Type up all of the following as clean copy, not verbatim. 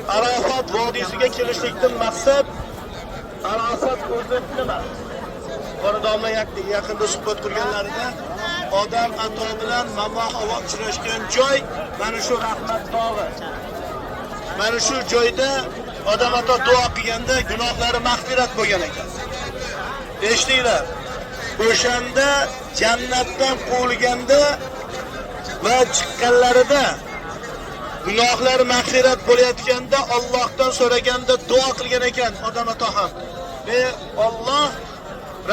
Arafat vodiysiga kelishlikdan maqsad Arafat o'zi nima? Qori yaqinda suhbat qilganlarida Odam ato bilan Mamo Havo uchrashgan joy mana shu Rahmat tog'i. Mana shu joyda Odam ato duo qilganda gunohlari mag'firat bo'lgan ekan. Eshitinglar. O'shanda jannatdan quvilganda va chiqqanlarida gunohlari mag'firat bo'layotganda Allohdan so'raganda duo qilgan ekan Odam ato ham. Ey Alloh,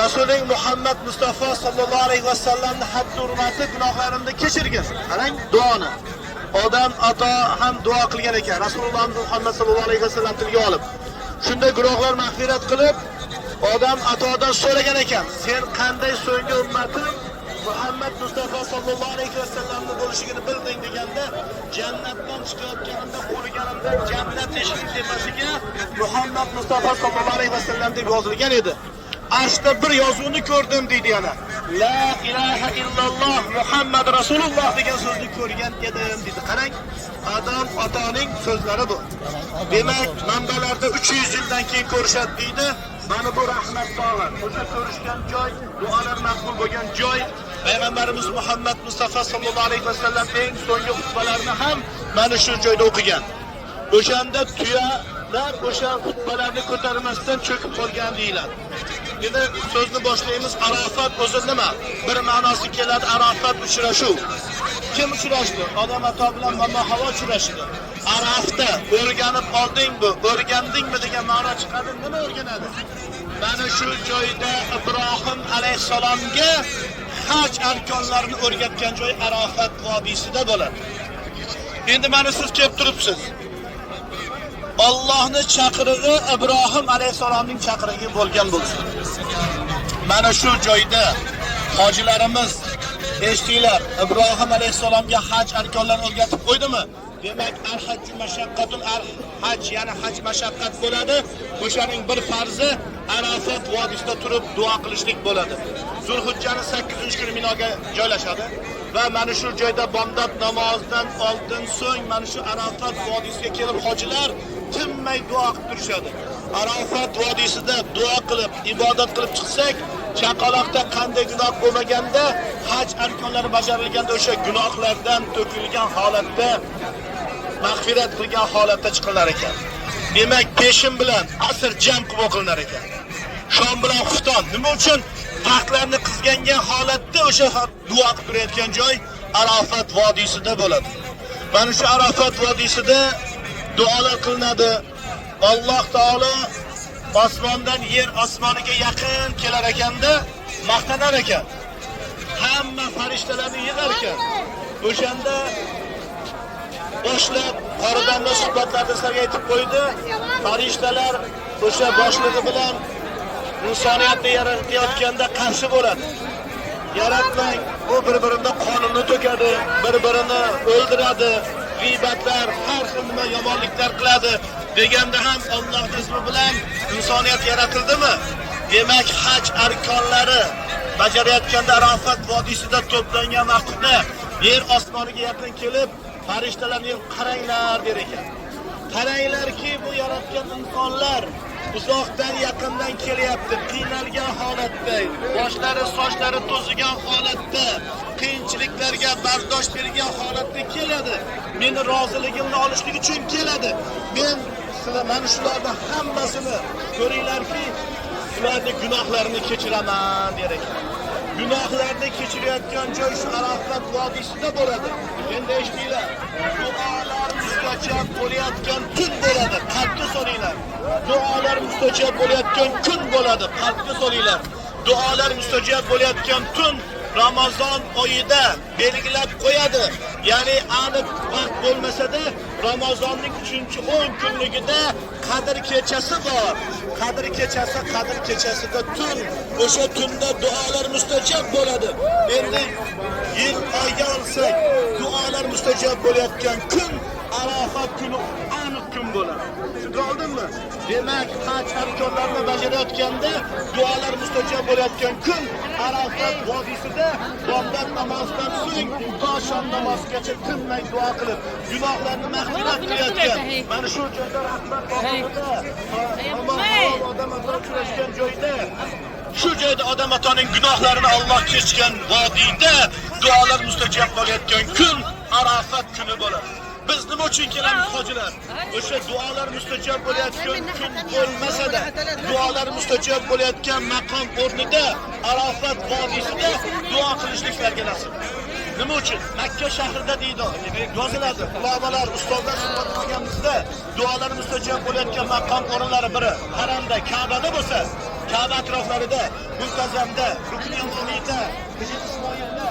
Rasuling Muhammad Mustafa sallallohu alayhi vasallamni haddi hurmati gunohlarimni kechirgin. Qarang duoni. Odam ato ham duo qilgan ekan. Rasululloh Muhammad sallallohu alayhi vasallam tilga olib. Shunda gunohlar mag'firat qilib, Odam atodan so'ragan ekan. Sen qanday so'nggi ummatim Muhammad Mustafa sallallohu alayhi vasallamni bo'lishligini bilding deganda, jannatdan chiqayotganimda, quvilganimda jannat eshigining tepasiga Muhammad Mustafa sallallohu alayhi vasallam deb yozilgan edi. Arshda bir yozuvni ko'rdim deydi yana. La ilaha illalloh Muhammad Rasululloh degan so'zni ko'rgan edim deydi. Qarang, Odam otaning so'zlari bu. Demak, manbalarda 300 yildan keyin ko'rishadi deydi. Mana bu Rahmat tog'i. O'sha ko'rishgan joy, duolar maqbul bo'lgan joy. Payg'ambarimiz Muhammad Mustafa sallallohu alayhi vasallam eng so'nggi xutbalarini ham mana shu joyda o'qigan. O'shanda tuyalar o'sha xutbalarni ko'tarmasdan cho'kib qolgan deyiladi. Endi so'zni boshlaymiz. Arafat o'zi nima? Bir ma'nosi keladi Arafat uchrashuv. Kim uchrashdi? Odam ato bilan Mamo Havo uchrashdi. Arafda o'rganib oldingmi, o'rgandingmi degan ma'no chiqadi. Nima o'rganadi? Mana shu joyda Ibrohim alayhissalomga haj arkonlarini o'rgatgan joy Arafat vodiysida bo'ladi. Endi mana siz kelib turibsiz. Allohning chaqirig'i Ibrohim alayhissalomning chaqirig'i bo'lgan bo'lsin. Mana shu joyda hojilarimiz, eshitinglar, Ibrohim alayhissalomga haj arkonlarini o'rgatib qo'ydimi? Demak, al-hajju mashaqqatun, al-haj, ya'ni haj mashaqqat bo'ladi. O'shaning bir farzi Arafat vodiysida turib duo qilishlik bo'ladi. Zulhijjaning 8-kuni Minoga joylashadi va mana shu joyda bomdod namozidan oldin so'ng mana shu Arafat vodiysiga kelib hojilar tinmay duo qilib turishadi. Arafat vodiysida duo qilib, ibodat qilib chiqsak, chaqaloqda qanday gunoh bo'lmaganda, haj arkonlari bajarilganda o'sha gunohlardan to'kilgan holatda, mag'firat qilgan holatda chiqilar ekan. Demak, peshin bilan asr jam qilib o'qilinar ekan. Shom bilan xufton. Nima uchun? Vaqtlarni qizgangan holatda o'sha duo qilib turayotgan joy Arafat vodiysida bo'ladi. Mana shu Arafat vodiysida duolar qilinadi. Alloh taolo osmondan yer osmoniga yaqin kelar ekanda maqtanar ekan. Hamma farishtalarni yig'ar ekan. O'shanda boshlab Qoridamla suhbatlarda sizlarga aytib qo'ydi. Farishtalar o'sha boshlig'i bilan insoniyatni yaratayotganda qarshi bo'ladi. Yaratmang, bu bir-birini qonini to'kadi, bir-birini o'ldiradi, g'iybatlar, har xil nima yomonliklar qiladi deganda ham Alloh ismi bilan insoniyat yaratildimi? Demak, haj arkonlari bajarayotganda Arafat vodiysida to'plangan vaqtida yer osmoniga yaqin kelib, farishtalarni qaranglar der ekan. Qaranglarki, bu yaratgan insonlar uzoqdan yaqindan kelyapti, qiynalgan holatda, boshlari, sochlari to'zigan holatda, qiyinchiliklarga bardosh bergan holatda keladi. Meni roziligimni olishlik uchun keladi. Men sizlar mana shularni hammasini ko'ringlarki, ularni gunohlarini kechiraman der ekan. Gunohlarni kechirayotgan joy shu Arafat vodiysida bo'ladi. Endi eshitinglar. Duolar mustajob bo'layotgan tun bo'ladi. Qalbga solinglar. Duolar mustajob bo'layotgan kun bo'ladi. Qalbga solinglar. Duolar mustajob bo'layotgan tun Ramazon oyida belgilab qo'yadi. Ya'ni aniq vaqt bo'lmasa-da, Ramazonning 3-10 kunligida Qadr kechasi bor. Qadr kechasi, Qadr kechasida tun, o'sha tunda duolar mustajob bo'ladi. Endi yil oyga olsak, duolar mustajob bo'layotgan kun Arafat kuni aniq kun bo'ladi. Tushundira oldimmi? Demak, haj arkonlarini bajarayotganda duolar mustajob bo'layotgan kun Arafat vodiysida bomdod namozidan so'ng to shom namozigacha tinmay duo qilib, gunohlarni mag'firat qilayotgan. Mana shu joyda rahmat bog'ida, odam ato uchrashgan joyda, shu joyda odam atoning gunohlarini Alloh kechgan vodiyda duolar mustajob bo'layotgan kun Arafat kuni bo'ladi. Biz nima uchun kelamiz hojilar? O'sha duolar mustajob bo'layotgan kun bo'lmasa-da, duolar mustajob bo'layotgan maqom o'rnida Arafat vodiysida duo qilishliklarga nasib. Nima uchun? Makka shahrida deydi, yoziladi. Ulamolar, ustozlar suhbat qilganimizda duolar mustajob bo'layotgan maqom o'rinlari biri haramda, Ka'bada bo'lsa, Ka'ba atroflarida, Multazamda, Rukn Yamoniyda, Hijr Ismoilda,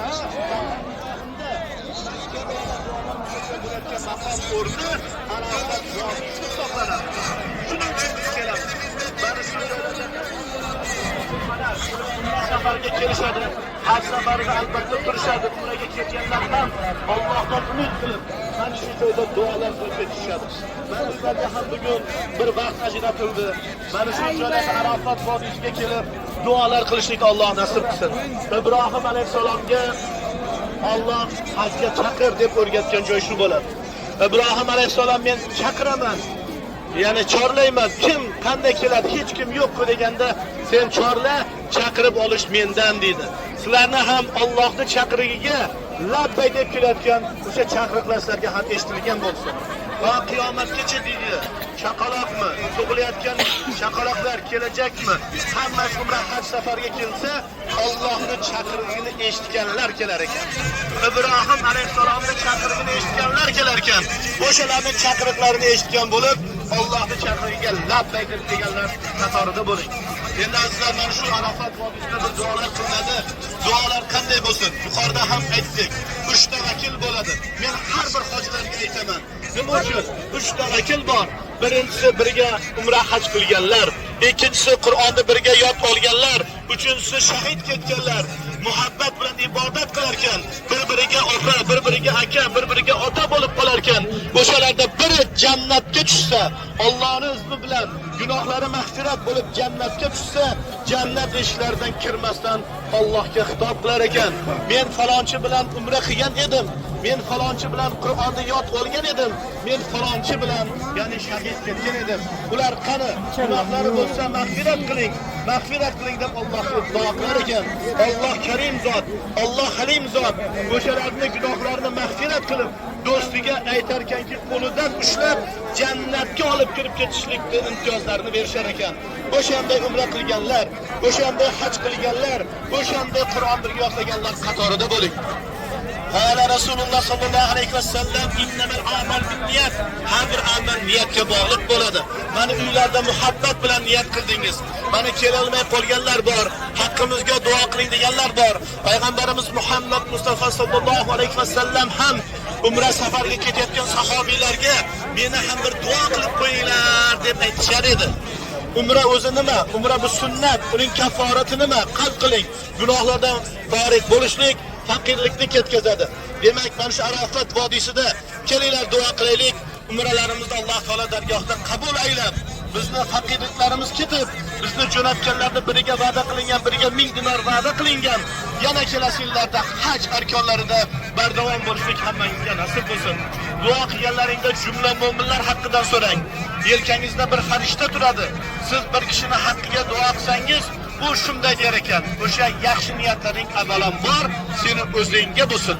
bo'layotgan maqom o'rni Arafat vodiysi hisoblanadi. Shuning uchun biz kelamiz. Mana shu joylarda umra safariga kelishadi. Haj safarida albatta turishadi. Umraga kelganlar ham Allohdan umid qilib, mana shu joyda duolar qilib ketishadi. Mana sizlarga ham bugun bir vaqt ajratildi. Mana shu joyda Arafat vodiysiga kelib duolar qilishlik Alloh nasib qilsin. Ibrohim alayhissalomga Alloh hajga chaqir deb o'rgatgan joy shu bo'ladi. Ibrohim alayhissalom men chaqiraman, ya'ni chorlayman, kim qanday keladi, hech kim yo'q-ku deganda, sen chorla, chaqirib olish mendan deydi. Sizlarni ham Allohning chaqirig'iga labbay deb kelayotgan o'sha chaqiriqlar sizlarga ham eshitilgan bo'lsin. Va qiyomatgacha deydi, chaqaloqmi, tug'ilayotgan chaqaloqlar kelajakmi? Hammasi umra haj safariga kelsa, Allohning chaqirig'ini eshitganlar kelar ekan. Ibrohim alayhissalomning chaqirig'ini eshitganlar kelar ekan. O'shalarning chaqiriqlarini eshitgan bo'lib, Allohning chaqirig'iga labbay deb deganlar qatorida bo'ling. Endi azizlar, mana shu Arafat vodiysida bir duolar qilinadi. Duolar qanday bo'lsin? Yuqorida ham aytdik. 3 ta vakil bo'ladi. Men har bir hojilarga aytaman. Nima uchun? 3 ta vakil bor. Birinchisi birga umra haj qilganlar, ikkinchisi Qur'onni birga yod olganlar, uchinchisi shahid ketganlar. Muhabbat bilan ibodat qilarkan, bir-biriga opa, bir-biriga aka, bir-biriga ota bo'lib qolarkan, o'shalarda biri jannatga tushsa, Allohning izni bilan gunohlari mag'firat bo'lib jannatga tushsa, jannat eshiklaridan kirmasdan Allohga xitob qilar ekan. Men falonchi bilan umra qilgan edim, men falonchi bilan Qur'onni yod olgan edim, men falonchi bilan ya'ni shahid ketgan edim. Ular qani, gunohlari bo'lsa mag'firat qiling, mag'firat qiling deb Allohga duo qilar ekan. Alloh Karim zot, Alloh Halim zot, o'shalarni gunohlarini mag'firat qilib, do'stiga aytarkanki, qo'lidan ushlab jannatga olib kirib ketishlikni imtiyozlarini berishar ekan. O'shanday umra qilganlar, o'shanday haj qilganlar, o'shanday Qur'on birga yodlaganlar qatorida bo'ling. Qala Rasululloh sallallohu alayhi vasallam innamal a'mal binniyat. Har bir amal niyatga bog'liq bo'ladi. Mana uylarda muhabbat bilan niyat qildingiz. Mana kelolmay qolganlar bor. Haqqimizga duo qiling deganlar bor. Payg'ambarimiz Muhammad Mustafa sallallohu alayhi vasallam ham umra safariga ketayotgan sahobiylarga meni ham bir duo qilib qo'yinglar deb aytishar edi. Umra o'zi nima? Umra bu sunnat, uning kaforati nima? Qalb qiling. Gunohlardan forig bo'lishlik faqirlikni ketkazadi. Demak, mana shu Arafat vodiysida kelinglar duo qilaylik. Umralarimizni Alloh taolo dargohida qabul aylab, bizni faqirliklarimiz ketib, bizni jo'natganlarni biriga va'da qilingan, biriga 1000 dinor va'da qilingan. Yana kelasi yillarda haj arkonlarida bardavom bo'lishlik hammangizga nasib bo'lsin. Duo qilganlaringda jumla mo'minlar haqqidan so'rang. Yelkangizda bir farishta turadi. Siz bir kishini haqqiga duo qilsangiz, u shunday der ekan: o'sha yaxshi niyatlaring avvalambor seni o'zingga bo'lsin.